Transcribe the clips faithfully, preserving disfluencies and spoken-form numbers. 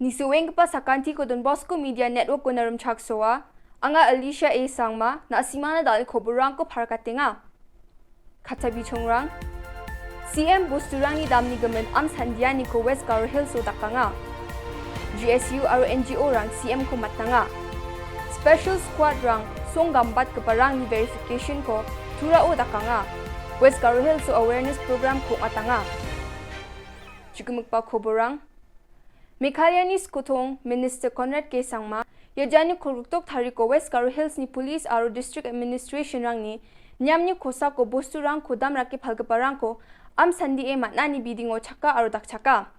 Nisuenggipa sakantiko Don Bosco Media Network-ona rimchaksoa. Anga Alicia A Sangma, na·simana dal·e koborangko parkatenga. Kacha bichongrang. C M bosturangni damni gimin am sandianiko West Garo Hills-o dakanga. G S U aro N G O-rang C M-ko matnanga. Special Squad-rang song gambatgiparangni verification-ko Turao dakanga. West Garo Hills-o awareness program-ko ong·atanga. Chukimikba koborang. Meghalayani skotong Minister Conrad K Sangma, ia jani kolgrikdok tariko West Garo Hills-ni Police aro District Administration-rangni niamni kosako bosturangko damrake palgiparangko am sandie man·ani bidingo chaka aro dakchaka.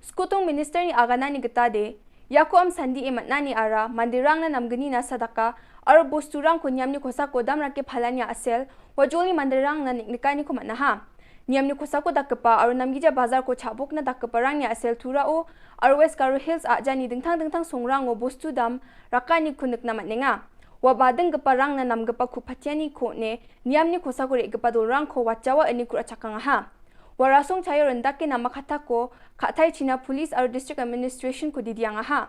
Skotong Minister-ni aganani gitade, iako am sandie man·ani ara manderangna namgnina sadaka aro bosturangko niamni kosako damrake palani a·sel, wajolni manderangna neng·nikaniko man·aha. Niamni kosako dakgipa aro namgija bajarko cha·bokna dakgiparangni a·sel Turao aro West Garo Hills a·jani dingtang dingtang songrango bostu dam rakaniko nikna man·enga. Ua badinggiparangna namgipa ku·patianiko on·e niamni kosako re·gipa dolrangko watjawa ine ku·rachakangaha. Ua rasong chaio rindake nama katako ka·taichina Police aro District Administration-ko didiangaha.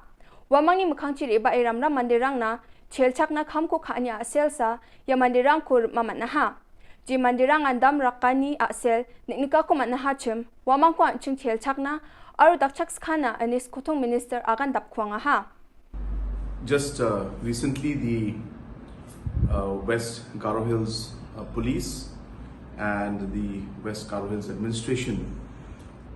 Uamangni mikkangchi re·bae ramram manderangna chelchakna kamko ka·ani a·selsa ia manderangko rima man·aha. Je manderang andam rakani a·sel neng·nikako man·ahachim, uamangko an·ching chelchakna aro dakchakskana ine skotong minister agan dapkuangaha. Just, uh, recently, the, uh, West Garo Hills, uh, Police and the West Garo Hills Administration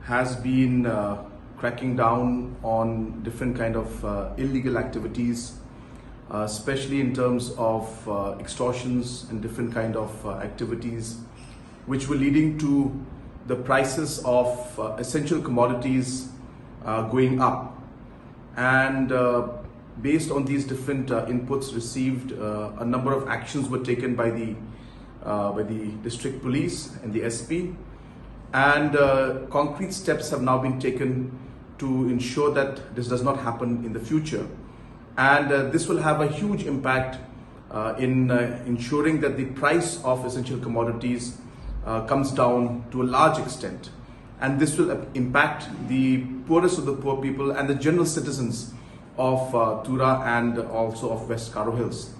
has been, uh, cracking down on different kind of, uh, illegal activities, uh, especially in terms of, uh, extortions and different kind of, uh, activities which were leading to the prices of, uh, essential commodities, uh, going up. And, uh, based on these different, uh, inputs received, uh, a number of actions were taken by the, uh, by the district police and the S P. And, uh, concrete steps have now been taken to ensure that this does not happen in the future. And, uh, this will have a huge impact, uh, in, uh, ensuring that the price of essential commodities, uh, comes down to a large extent. And this will, uh, impact the poorest of the poor people and the general citizens of, uh, Tura and also of West Garo Hills.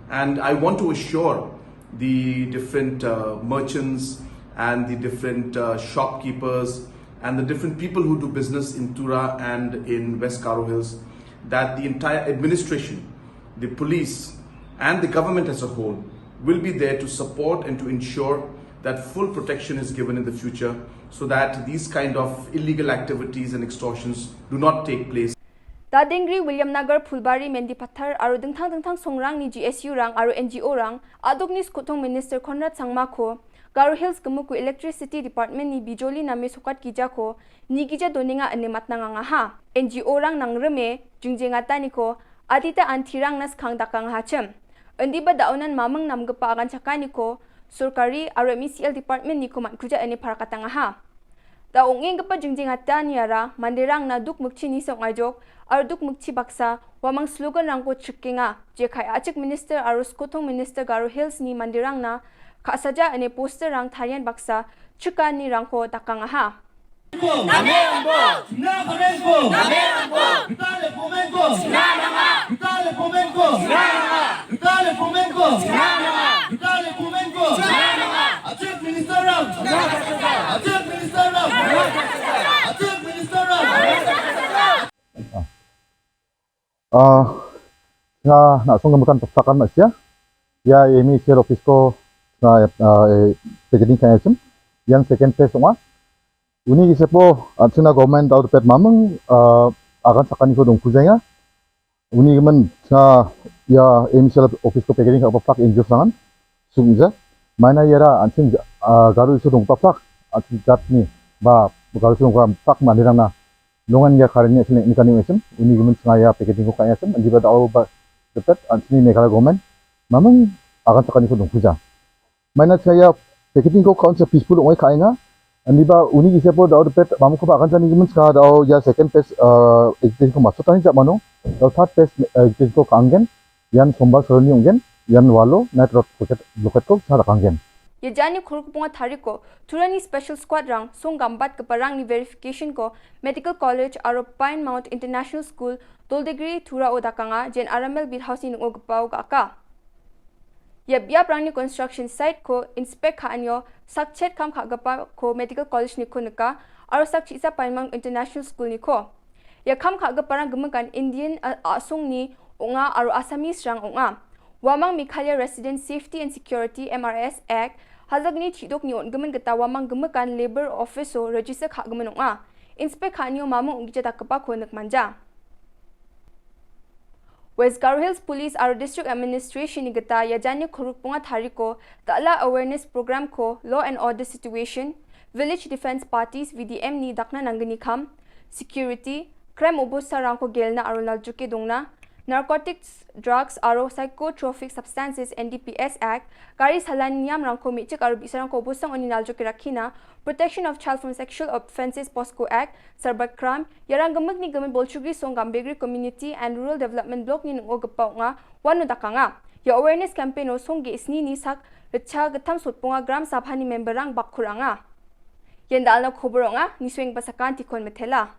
And I want to assure the different, uh, merchants and the different, uh, shopkeepers and the different people who do business in Tura and in West Garo Hills that the entire administration, the police, and the government as a whole will be there to support and to ensure that full protection is given in the future so that these kind of illegal activities and extortions do not take place. Dadengri, Williamnagar, Phulbari, Mendipathar aro dingtang dingtang songrangni G S U-rang aro N G O-rang a·dokni skotong minister Conrad Sangmako Garo Hills Gimikku Electricity Department-ni bijoli name sokatgijako nigija donenga ine matnangangaha. N G O-rang nangrime jingjengataniko adita antirangna skang dakangahachim. Indiba da·onan maming namgipa aganchakaniko sorkari aro M E C L department-niko man·kuja ine parakatangaha. Da ong·enggipa jingjengataniara manderangna duk mikchini song·aijok aro duk mikchi baksa uamang slogan-rangko chikenga, jekai a·chik minister aro skotong minister Garo Hills-ni manderangna ka·saja ine poster-rang tarian baksa chikanirangko dakangaha. Dame Ambo! Sina Kamenko! Dame Ambo! Vitale Pomenko! Sina Nanga! Vitale Pomenko! Sina Nanga! Vitale Pomenko! Sina Nanga! Vitale Pomenko! Sina Nanga! Achik Minister Ram! Achik Minister Ram! Achik Minister Ram! Ah, na·song gimikan pasakan ma·sia. Ia M E C L office-ko na, ah, eh, packeting ka·achim. Ian second phase ong·a. Uni gisepo an·chingna government out pet maming, ah, agan sakaniko dongpujaenga. Uni gimin chingna ia M E C L office-ko packeting ka·gipa plak N G O sangan sugja. Maina iara an·ching, ah, Garo iso donggipa plak, an·ching jatni ba Garo iso donggipa plak manderangna nongan ia karini an·ching nikani ong·achim. Uni gimin chingna ia packeting-ko ka·achim. Indiba da·o ba depet an·chingni Meghalaya government maming agan sakaniko dongpuja. Maina chaya packeting-ko ka·onsa peaceful ong·e ka·enga. Indiba uni gisepo da·o depet mamingkoba aganchani gimin chika da·o ia second phase, ah, agitation-ko matchotani ja·mano. Da·o third phase, ah, agitation-ko ka·angen. Ian Sombar soroni ong·gen. Ian walo night road blockade, blockade-ko china dakanggen. Ia jani kolgrikbonga tariko Turani Special Squad-rang song gambatgiparangni verification-ko Medical College aro Pine Mount International School, Doldegre, Turao dakanga, jean R M L Beer House-ni ning·o gipao ga·aka. Ia biaprangni construction site-ko inspect ka·anio sakchet kam ka·gipako Medical College-niko nika aro sak chisa Pine Mount International School-niko. Ia kam ka·giparang gimikan Indian a-, a·songni ong·a aro Assamese-rang ong·a. Uamang Meghalaya Resident Safety and Security, M R S Act, hajagni chidokni on·gimin gita uamang gimikan Labour Office-o register ka·gimin ong·a. Inspect ka·anio mamung ong·gija dakgipako nikmanja. West Garo Hills Police aro District Administration-ni gita ia jani kolgrikbonga tariko dal·a awareness program-ko Law and Order Situation, Village Defence Parties, V D M-ni dakna nanggni kam, security, crime obostarangko gelna aro naljoke dongna, Narcotics, Drugs aro Psychotropic Substances, N D P S Act, gari salan niamrangko me·chik aro bi·sarangko obosang oni naljoke rakkina, Protection of Child from Sexual Offences, POCSO Act, Cybercrime, iarang gimikni gimin Bolchugri Song Gambegre Community and Rural Development Block-ni ning·o gipa ong·a, uano dakanga. Ia awareness campaign-o song ge·snini sak ritcha gittam sotbonga gram sabhani member-rang bakkuranga. Ian dal·na kobor ong·a, nisuenggipa sakantikon mitela.